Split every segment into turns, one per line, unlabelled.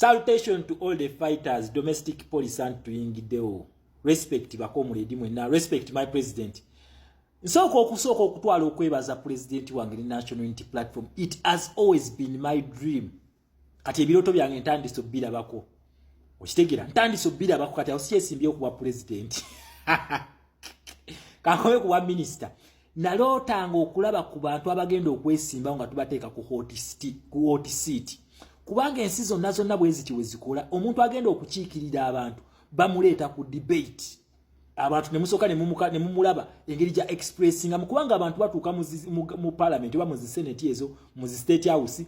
Salutation to all the fighters, domestic police and tuyingiddewo. Respect bakomuledi mwenna, respect my president. Nsooka okusooka okutwala okwebaza pulezidenti wange ne National Unity Platform. It has always been my dream. Kati ebirooto byange ntandise obbirabako. Okitegeera, ntandise obbirabako kati awo sikyesimbye okuba pulezidenti. Kankome kuba minisita. Nalootanga okulaba ku bantu abagenda okwesimbawo nga tubateeka ku hot seat. Kubanga ensi zonna zonna bwe ziti we zikola, omuntu agenda okukiikirira abantu bamuleeta ku debate. Abantu ne musooka ne mumulaba engeri gya expressinga, kubanga abantu batuuka mu parliament oba mu zi senate ezo, mu zi State House,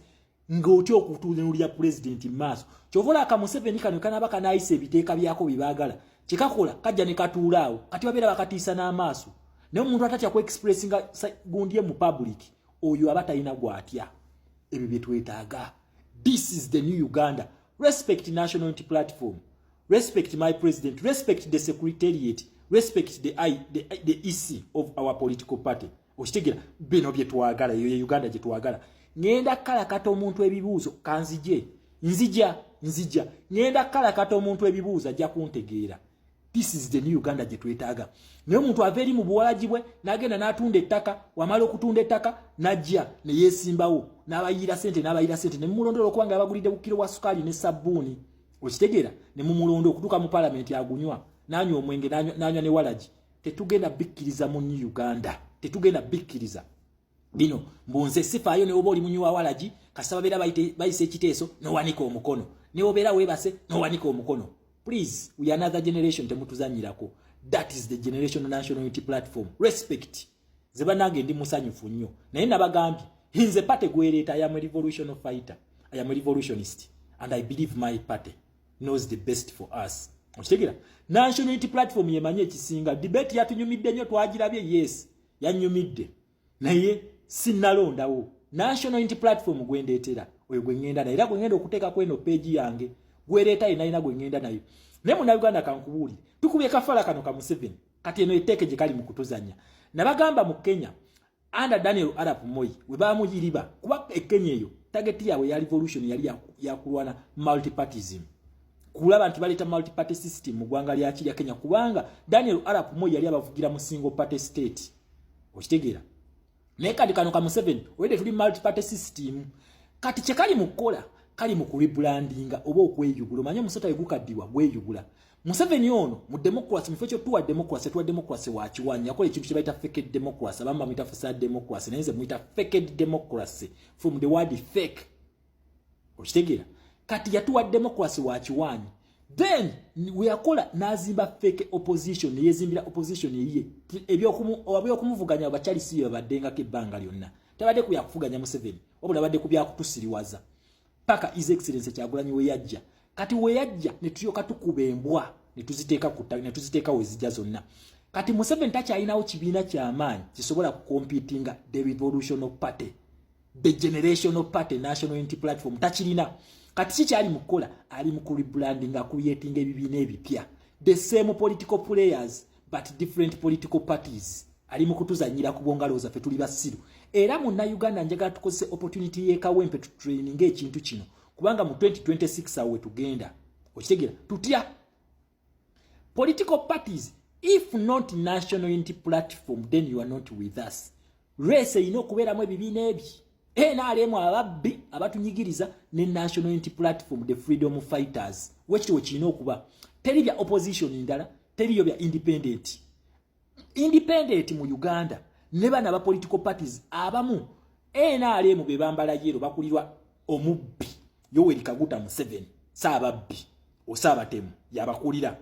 ng'otya okutunuulira pulezidenti mu maaso. Kyova olaba ka Museveni kano kanaaba kanaayisa ebiteeka byako bye baagala, kye kakola kajja ne katuula awo. Kati babeera bakatiisa n'amaaso. Naye omuntu atatya ku expressinga gundi ye mu public, oyo aba talina gw'atya. Ebyo bye twetaaga. This is the new Uganda. Respect National Unity Platform, respect my president, respect the secretariat, respect the EC of our political party. Okitegeera, bino bye twagala, eyo ye Uganda gye twagala. Ŋŋenda kalakata omuntu ebibuuzo, kanzije, nzija nzija, ŋŋenda kalakata omuntu ebibuuzo, ajja kuntegeera. This is the new Uganda gye twetaaga. Naye omuntu ava eri mu buwalagi bwe n'agenda n'atunda ettaka, wamala okutunda ettaka n'ajja ne yeesimbawo, n'abayiira sente, n'abayiira sente, ne mumulondola okuba nga yabagulidde bukiro bwa sukaali ne sabbuuni. Okitegeera, ne mumulonda okutuuka mu palamenti, agunywa n'anywa omwenge, n'anywa ne walagi. Tetugenda bikkiriza mu new Uganda, tetugenda bikkiriza bino. Mbunze sifaayo ne oba oli munywi wa walagi, kasita babeera bayisa ekiteeso n'owanika omukono, ne obeera weebase n'owanika omukono. Please, we are another generation, temutuzanyirako. That is the generation National Unity Platform. Respect ze bannange, ndi musanyufu nnyo. Naye nabagambye, nze party gwereeta, I am a revolution fighter, I am a revolutionist, and I believe my party knows the best for us. Okitegeera, National Unity Platform yemanyi ekisinga. Debate yatunyumidde nnyo, twagirabye. Yes, yanyumidde, naye sinnalondawo. National Unity Platform gwendeetera oyo gwe ŋŋenda naye, era gwe ŋŋenda okuteekako eno page yange gwereeta yenalina gwe ŋŋenda nayo. Naye Munnayuganda, kankubuulire, tukubye kafala kano ka Museveni. Kati eno etteeke gye kali mu kutuzanya. Nabagamba, mu Kenya under Daniel Arap Moi we bamuyiriba, kuba e Kenya eyo target yaabwe ya revolution yali yakulwana multipartism, kulaba nti baleeta multiparty system mu ggwanga lya kirya Kenya, kubanga Daniel Arap Moi yali abavugira mu single party state. Okitegeera? Naye kati kano ka Museveni oyedde tuli multiparty system. Kati kye kali mu kukola, kali mu kurebrandinga oba okweyugula. Omanye omusota wegukaddibwa gweyugula. Museveni ono mu democracy, mu kifo kyotuwa democracy, tuwa democracy wakiwanyi. Yakola ekintu kye bayita faked democracy. Abamu bamuyita facade democracy, naye nze muyita faked democracy, from the word fake. Okitegeera? Kati yatuwa democracy wakiwanyi, then weyakola n'azimba fake opposition, neyezimbira opposition eyiye. Ebyokumuvuganya bakyali si babaddengako ebbanga lyonna. Tabadde ku byakufuganya Museveni, wabula badde ku byakutusiriwaza paka His Excellence Kyagulanyi we yajja. Kati we yajja ne tulyoka tukuba embwa ne tuziteeka ku ne tuziteeka we zijja zonna. Kati Museveni takyalinawo kibiina kyamaanyi kisobola kucompetinga the revolutional party, the generational party, National Unity Platform. Takirina. Kati kikyali mu kukola, ali mu kurebrandinga, creating ebibiina ebipya, the same political players but different political parties. Ali mu kutuzanyira ku bwongalo zaffe, tuli basiru. Era Munnayuganda, njagala tukozese opportunity y'ekawempe tutraininga ekintu kino, kubanga mu 2026 awo wetugenda. Okitegeera tutya? Political parties, if not National Unity Platform, then you are not with us. Race erina okubeeramu ebibiina ebi NRM, ababbi abatunyigiriza, ne National Unity Platform, the freedom fighters. Wekiti wekirina okuba. Teri bya opposition ndala, teriyo bya independent. Independent mu Uganda ne bana aba political parties abamu, NRM be bambala yellow, bakulirwa omubbi Yoweri Kaguta Museveni, saababbi osaabatemu yabakulira.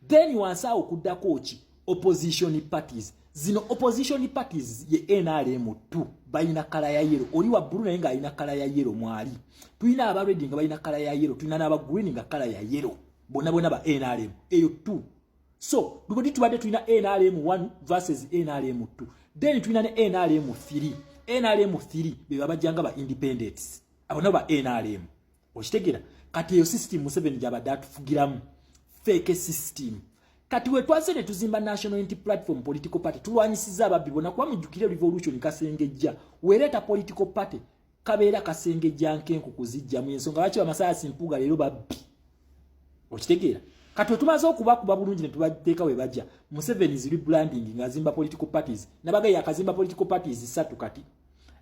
Then wansi awo kuddako ki? Opposition parties. Zino opposition parties ye NRM 2, balina colour ya yellow. Oli wa blue naye ng'alina colour ya yellow. Mwali tulina aba red nga balina colour ya yellow, tulina n'aba green nga colour ya yellow, bonna bonna ba NRM eyo 2. So lubodi tubadde tulina NRM 1 versus NRM 2, then tulina ne NRM 3. NRM 3 be babajjanga ba independents, abo nabo ba NRM. Okitegeera? Kati eyo system Museveni gyabadde atufugiramu, fake system. Kati we twaze ne tuzimba National Unity Platform political party, tulwanyisiza ababbi bonna, kuba mujjukire revolution kasengejja weereeta political party. Kabeera kasengejja nkenku kuzijjamu. Ensonga lwaki ba Mathias Mpuuga leero babbi, okitegeera? Kati wetumaze okubakuba bulungi ne tubateeka we bajja, Museveni is rebranding ng'azimba political parties. Nabagayi akazimba political parties ssatu. Kati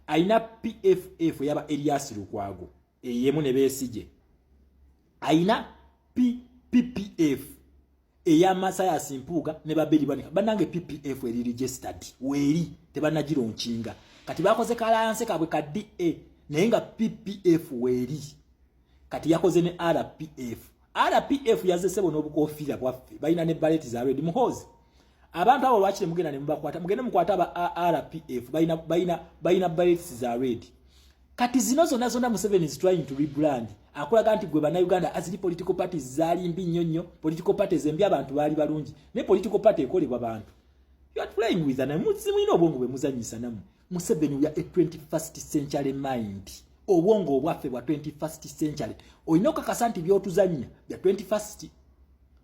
ayina PFF eyaba Erias Lukwago eyemu ne Besigye, ayina PPF eya Mathias Mpuuga ne baberi banika. Bannange, PPF eri registered, weeri, tebannagilaunchinga. Kati bakoze ka alliance kabwe ka DA, naye nga PPF weeri. Kati yakoze ne RPF. RPF yazze, sebo, n'obukofiira bwaffe, balina ne beret za red. Muhoozi, abantu abo lwaki temugenda ne mubakwata? Mugende mukwate aba RPF, balina berets za red. Kati zino zonna zonna Museveni is trying to rebrand. Akulaga nti gwe Bannayuganda, aziri political parties zaali mbi nnyo nnyo. Political parties embi, abantu baali balungi, naye political party ekolebwa bantu. You are playing with an mulina obwongo bwe muzanyisa nammwe. Museveni, we are a 21st century mind. Obwongo obwaffe bwa 21st century. Olina okakasa nti byotuzannya bya 21st.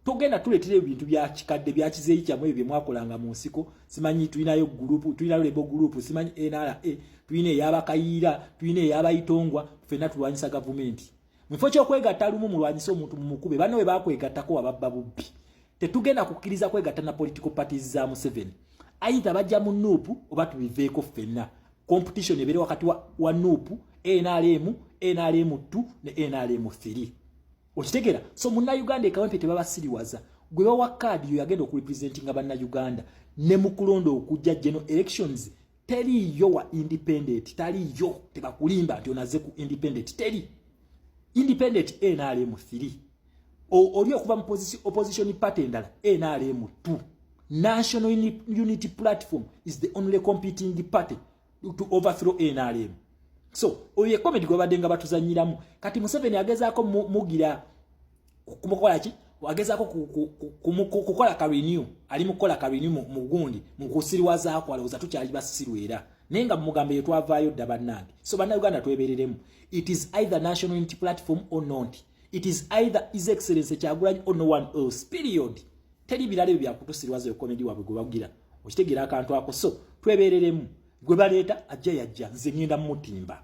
Togenda tuleetera ebintu bya kikadde, bya kizeeyi kyammwe, ebyo bye mwakolanga mu nsiko. Simanyi tulinayo group, tulinayo rebel group, simanyi NRA, tulina ey'abakayiira, tulina ey'abayitongwa, ffenna tulwanyisa gavumenti. Mu kifo ky'okwegatta lumu mulwanyise omuntu mumukube, banne we bakwegattako wababba bubbi. Tetugenda kukkiriza kwegatta na political parties za Museveni. Either bajja mu NUP oba tubiveeko ffenna. Competition ebeere wakati wa NUP, NRM, NRM 2 ne NRM 3, okitegeera? So Munnayuganda ekawempe tebabasiriwaza. Gwe bawa kaadi yo yagenda okurepresentinga Bannayuganda ne mu kulonda okujja, general elections. Teriiyo wa independent, taliiyo. Tebakulimba nti onaze ku independent. Teri independent, NRM 3. Oli okuva mu opposition party endala, NRM 2. National Unity Platform is the only competing party to overthrow NRM. So oyo e comedy gwe badde nga batuzanyiramu. Kati Museveni agezaako mugira kumukola ki? Agezaako kukola ka renew, ali mukukola ka renew mu gundi, mu kusiriwazaako. Alowooza tukyali basiru era, naye nga mugambe ye twavaayo dda, bannange. So Bannayuganda, twebereremu. It is either National Unity Platform or not. It is either His Excellence Kyagulanyi or no one else, period. Teri birala ebyo byakutusiriwaza. E comedy waabwe gwe bagira, okitegeera akantu ako? So twebereremu. Gwe baleeta ajja yajja, nze ŋŋenda mumutimba.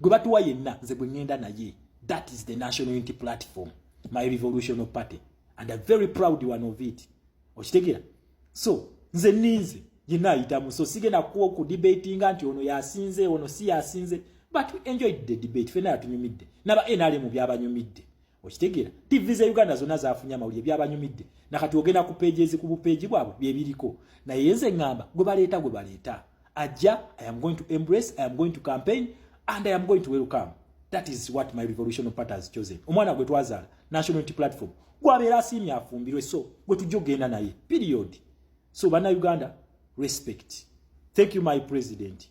Gwe batuwa yenna, nze gwe ŋŋenda naye. That is the National Unity Platform, my revolutionary party, and a very proud one of it, okitegeera? So nze ninze yenna ayitamu. So sigenda kuwa kudebatinga nti ono yasinze, ono si yasinze, but we enjoyed the debate. Fenna yatunyumidde, naba NRM byabanyumidde, okitegeera? TV ze Uganda zonna zafunye amawulire, byabanyumidde. Nakati ogenda ku pages, ku bupeegi bwabwe byebiriko. Naye nze ŋŋamba gwe baleeta, gwe baleeta ajja, I am going to embrace, I am going to campaign and I am going to welcome. That is what my revolutionary party has chosen. Omwana gwe twazaala, National Unity Platform, gwabeera asiimye afumbirwe, so gwe tujja okugenda naye, period. So Bannayuganda, respect. Thank you, my president.